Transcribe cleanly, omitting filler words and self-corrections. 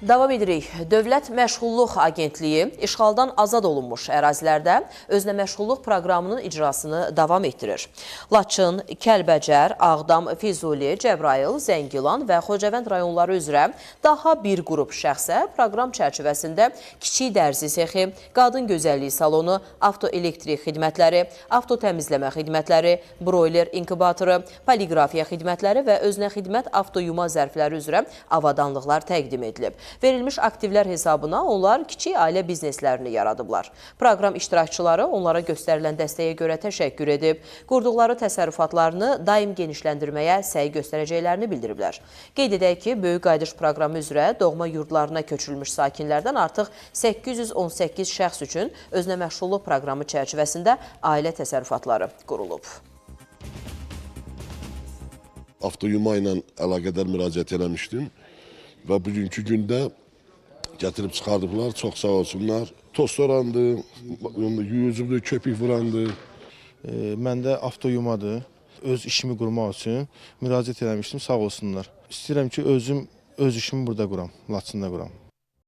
Davam edirik. Dövlət Məşğulluq Agentliyi işğaldan azad olunmuş ərazilərdə özünə məşğulluq proqramının icrasını davam etdirir. Laçın, Kəlbəcər, Ağdam, Füzuli, Cəbrayıl, Zəngilan və Xocavənd rayonları üzrə daha bir qrup şəxsə proqram çərçivəsində kiçik dərzi sexi, qadın gözəlliyi salonu, avtoelektrik xidmətləri, avtotəmizləmə xidmətləri, broiler inkubatoru, poliqrafiya xidmətləri və özünə xidmət avtoyuma zərfləri üzrə avadanlıqlar təqdim edilib. Verilmiş aktivlər hesabına onlar kiçik ailə bizneslərini yaradıblar. Proqram iştirakçıları onlara göstərilən dəstəyə görə təşəkkür edib, qurduqları təsərrüfatlarını daim genişləndirməyə səy göstərəcəklərini bildiriblər. Qeyd edək ki, Böyük Qayıdış proqramı üzrə doğma yurdlarına köçürülmüş sakinlərdən artıq 818 şəxs üçün özünə məşğulluq proqramı çərçivəsində ailə təsərrüfatları qurulub. Avtoyuma ilə əlaqədar müraciət eləmişdim və bugünkü gündə gətirib çıxardıblar, çox sağ olsunlar. Tostorandı, yuyucudur, köpük vurandı. Məndə avtoyumadır. Öz işimi qurmaq üçün müraciət eləmişdim, sağ olsunlar. İstəyirəm ki, özüm öz işimi burada quram, Laçında quram.